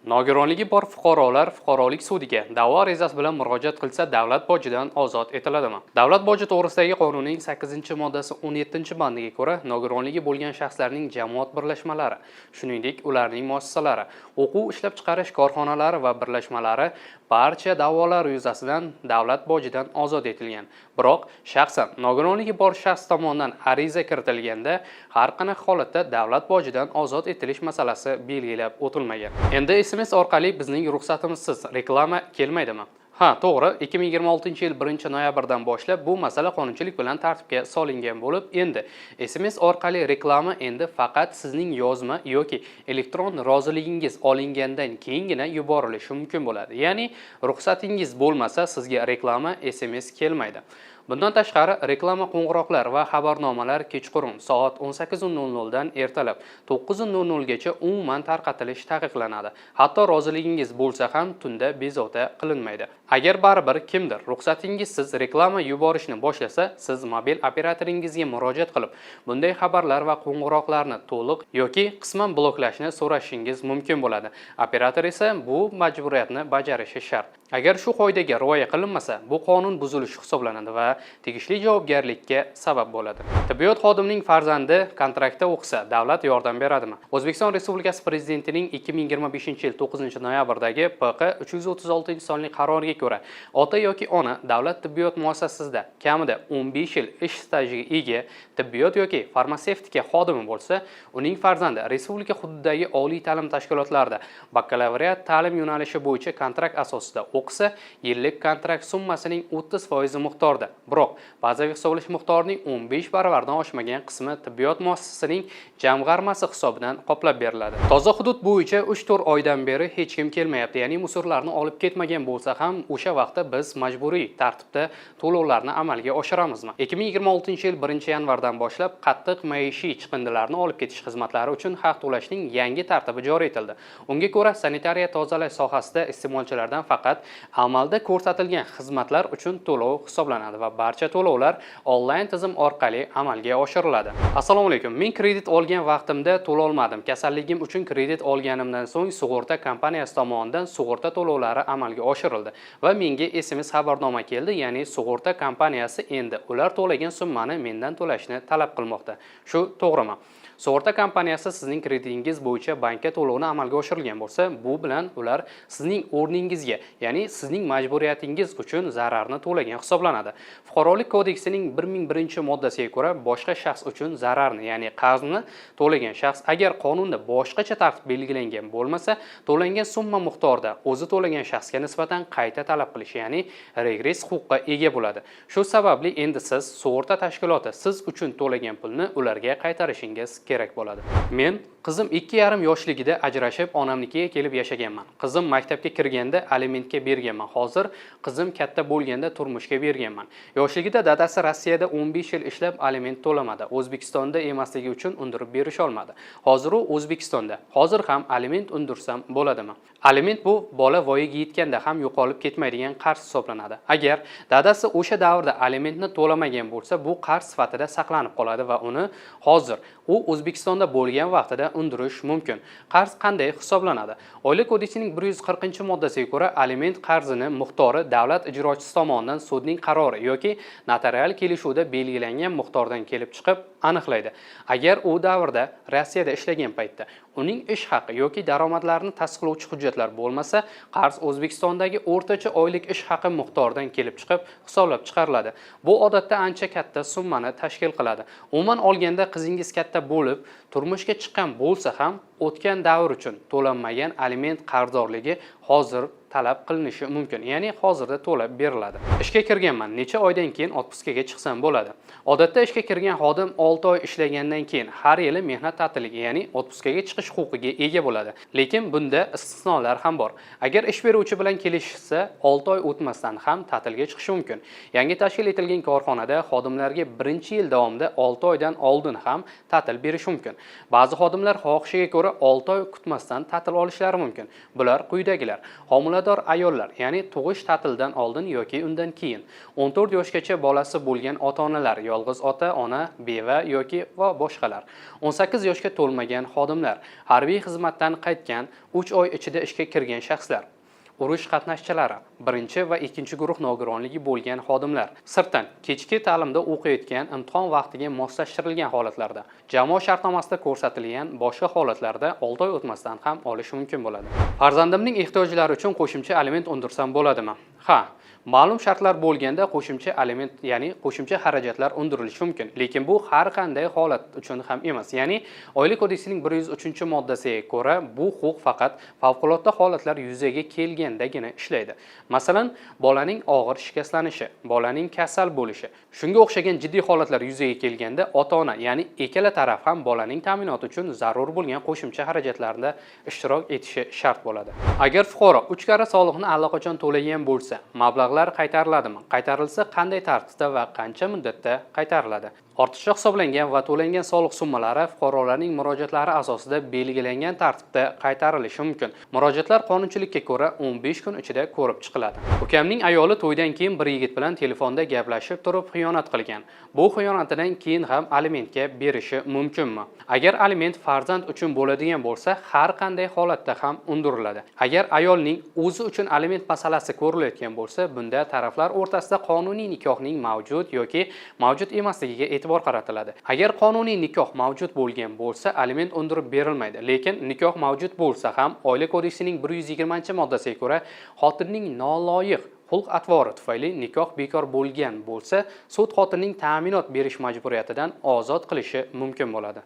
Nogironligi bor fuqarolar fuqarolik sudiga da'vo arizasi bilan murojaat qilsa, davlat bojidan ozod etiladimi? Davlat boji to'g'risidagi qonunning 8-moddasi 17-bandiga ko'ra, nogironligi bo'lgan shaxslarning jamoat birlashmalari, shuningdek, ularning muassasalari, o'quv ishlab chiqarish korxonalari va birlashmalari barcha da'volar yuzasidan davlat bojidan ozod etilgan. Biroq shaxsan nogironligi bor shaxs tomonidan ariza kiritilganda har qanaqa holatda davlat bojidan ozod etilish masalasi belgilab o'tilmagan. Endi SMS orqali bizning ruxsatimizsiz reklama kelmaydimi? Ha, to'g'ri, 2026-yil 1-noyabrdan boshlab bu masala qonunchilik bilan tartibga solingan bo'lib, endi SMS orqali reklama endi faqat sizning yozma yoki elektron roziligingiz olingandan keyingina yuborilishi mumkin bo'ladi. Ya'ni ruxsatingiz bo'lmasa, sizga reklama SMS kelmaydi. Bundan tashqari, reklama qo'ng'iroqlar va xabarnomalar kechqurun soat 18:00 dan ertalab 9:00 gacha umuman tarqatilishi taqiqlanadi. Hatto roziligingiz bo'lsa ham, tunda bezovta qilinmaydi. Agar baribir kimdir ruxsatingizsiz reklama yuborishni boshlasa, siz mobil operatoringizga murojaat qilib, bunday xabarlar va qo'ng'iroqlarni to'liq yoki qisman bloklashni so'rashingiz mumkin bo'ladi. Operator esa bu majburiyatni bajarishi shart. Agar shu qoidaga rioya qilinmasa, bu qonun buzilishi hisoblanadi va tegishli javobgarlikka sabab bo'ladi. Tibbiyot xodimining farzandi kontraktda o'qisa, davlat yordam beradimi? O'zbekiston Respublikasi Prezidentining 2025-yil 9-noyabrdagi PQ 336-sonli qaroriga ko'ra, ota yoki ona davlat tibbiyot muassasasida kamida 15 yil ish stajiga ega tibbiyot yoki farmatsevtika xodimi bo'lsa, uning farzandi respublika hududidagi oliy ta'lim tashkilotlarida bakalavriat ta'lim yo'nalishi bo'yicha kontrakt asosida o'qisa, yillik kontrakt summasining 30% miqdorida, biroq bazaviy hisoblash miqdorining 15 baravaridan oshmagan qismi tibbiyot muassasasining jamg'armasi hisobidan qoplab beriladi. Toza hudud bo'yicha 3-4 oydan beri hech kim kelmayapti, ya'ni musorlarni olib ketmagan bo'lsa ham, o'sha vaqtda biz majburiy tartibda to'lovlarni amalga oshiramizmi? 2026-yil 1-yanvardan boshlab qattiq maishiy chiqindilarni olib ketish xizmatlari uchun haq to'lashning yangi tartibi joriy etildi. Unga ko'ra, sanitariya tozalash sohasida iste'molchilardan faqat amalda ko'rsatilgan xizmatlar uchun to'lov hisoblanadi va barcha to'lovlar onlayn tizim orqali amalga oshiriladi. Assalomu alaykum. Men kredit olgan vaqtimda to'lolmadim. Kasalligim uchun kredit olganimdan so'ng sug'urta kompaniyasi tomonidan sug'urta to'lovlari amalga oshirildi va menga SMS xabarnoma keldi, ya'ni sug'urta kompaniyasi endi ular to'lagan summani mendan to'lashni talab qilmoqda. Shu to'g'rimi? Sug'urta kompaniyasi sizning kreditingiz bo'yicha bankka to'lovni amalga oshirilgan bo'lsa, bu bilan ular sizning o'rningizga, ya'ni sizning majburiyatingiz uchun zararni to'lagan hisoblanadi. Fuqarolik kodeksining 1001-moddasiga ko'ra, boshqa shaxs uchun zararni, ya'ni qarzni to'lagan shaxs, agar qonunda boshqacha tartib belgilangan bo'lmasa, to'langan summa miqdorida o'zi to'lagan shaxsga nisbatan qayta talab qilish, ya'ni regress huquqqa ega bo'ladi. Shu sababli endi siz sug'urta tashkiloti siz uchun to'lagan pulni ularga qaytarishingiz kerak bo'ladi. Men qizim 2,5 yoshligida ajrashib, onamnikiga kelib yashaganman. Qizim maktabga kirganda alimentga berganman. Hozir qizim katta bo'lganda turmushga berganman. Yoshligida dadasi Rossiyada 15 yil ishlab, aliment to'lamadi. O'zbekistonda emasligi uchun undirib berisha olmadi. Hozir u O'zbekistonda. Hozir ham aliment undirsam bo'ladimi? Aliment bu bola voyaga yetganda ham yo'qolib ketmaydigan qarz hisoblanadi. Agar dadasi o'sha davrda alimentni to'lamagan bo'lsa, bu qarz sifatida saqlanib qoladi va uni hozir u O'zbekistonda bo'lgan vaqtida undirish mumkin. Qarz qanday hisoblanadi? Oila kodeksining 140-moddasiga ko'ra, aliment qarzini miqdori davlat ijrochisi tomonidan sudning qarori yoki notarial kelishuvda belgilangan miqdordan kelib chiqib aniqlaydi. Agar u davrda, Rossiyada ishlagan paytda uning ish haqi yoki daromadlarini tasdiqlovchi hujjatlar bo'lmasa, qarz O'zbekistondagi o'rtacha oylik ish haqi miqdoridan kelib chiqib hisoblab chiqariladi. Bu odatda ancha katta summani tashkil qiladi. Umuman olganda, qizingiz katta bo'lib, turmushga chiqqan bo'lsa ham, o'tgan davr uchun to'lanmagan aliment qarzdorligi hozir talab qilinishi mumkin, ya'ni hozirda to'lab beriladi. Ishga kirganman, necha oydan keyin отпуска ga chiqsam bo'ladi? Odatda ishga kirgan xodim 6 oy ishlagandan keyin har yili mehnat ta'tiliga, ya'ni отпуска ga chiqish huquqiga ega bo'ladi. Lekin bunda istisnolar ham bor. Agar ish beruvchi bilan kelishsa, 6 oy o'tmasdan ham ta'tilga chiqishi mumkin. Yangi tashkil etilgan korxonada xodimlarga birinchi yil davomida 6 oydan oldin ham ta'til berishi mumkin. Ba'zi xodimlar xohishiga ko'ra 6 oy kutmasdan ta'til olishlari mumkin. Bular quyidagilar: homilador. Homilador ayollar, ya'ni tug'ish ta'tilidan oldin yoki undan keyin 14 yoshgacha bolasi bo'lgan ota-onalar, yolg'iz ota, ona, beva yoki va boshqalar, 18 yoshga to'lmagan xodimlar, harbiy xizmatdan qaytgan 3 oy ichida ishga kirgan shaxslar, urush qatnashchilari, birinchi va ikkinchi guruh nogironligi bo'lgan xodimlar, sirtdan kechki ta'limda o'qiyotgan, imtihon vaqtiga moslashtirilgan holatlarda, jamoa shartnomasida ko'rsatilgan boshqa holatlarda 6 oy o'tmasdan ham olish mumkin bo'ladi. Farzandimning ehtiyojlari uchun qo'shimcha aliment undirsam bo'ladimi? Ha, ma'lum shartlar bo'lganda qo'shimcha aliment, ya'ni qo'shimcha xarajatlar undirilishi mumkin, lekin bu har qanday holat uchun ham emas. Ya'ni Oila kodeksining 103-moddasiga ko'ra, bu huquq faqat favqulodda holatlar yuzaga kelgandagina ishlaydi. Masalan, bolaning og'ir shikastlanishi, bolaning kasal bo'lishi, shunga o'xshagan jiddiy holatlar yuzaga kelganda ota-ona, ya'ni ikkala taraf ham bolaning ta'minoti uchun zarur bo'lgan qo'shimcha xarajatlarda ishtirok etishi shart bo'ladi. Agar fuqaro 3 karra soliqni allaqachon to'lagan bo'lsa, mablag'lar qaytariladimi? Qaytarilsa, qanday tartibda va qancha muddatda qaytariladi? Ortiqcha hisoblangan va to'langan soliq summalari fuqarolarning murojaatlari asosida belgilangan tartibda qaytarilishi mumkin. Murojaatlar qonunchilikka ko'ra 15 kun ichida ko'rib chiqiladi. Ukamning ayoli to'ydan keyin bir yigit bilan telefonda gaplashib turib xiyonat qilgan. Bu xiyonatidan keyin ham alimentga berishi mumkinmi? Agar aliment farzand uchun bo'ladigan bo'lsa, har qanday holatda ham undiriladi. Agar ayolning o'zi uchun aliment masalasi ko'rilayotgan bo'lsa, bunda taraflar o'rtasida qonuniy nikohning mavjud yoki mavjud emasligiga e'tibor qaratiladi. Agar qonuniy nikoh mavjud bo'lgan bo'lsa, aliment undirib berilmaydi. Lekin nikoh mavjud bo'lsa ham, Oila kodeksining 120-moddasiga ko'ra, xotinning noloyiq xulq-atvori tufayli nikoh bekor bo'lgan bo'lsa, sud xotinning ta'minot berish majburiyatidan ozod qilishi mumkin bo'ladi.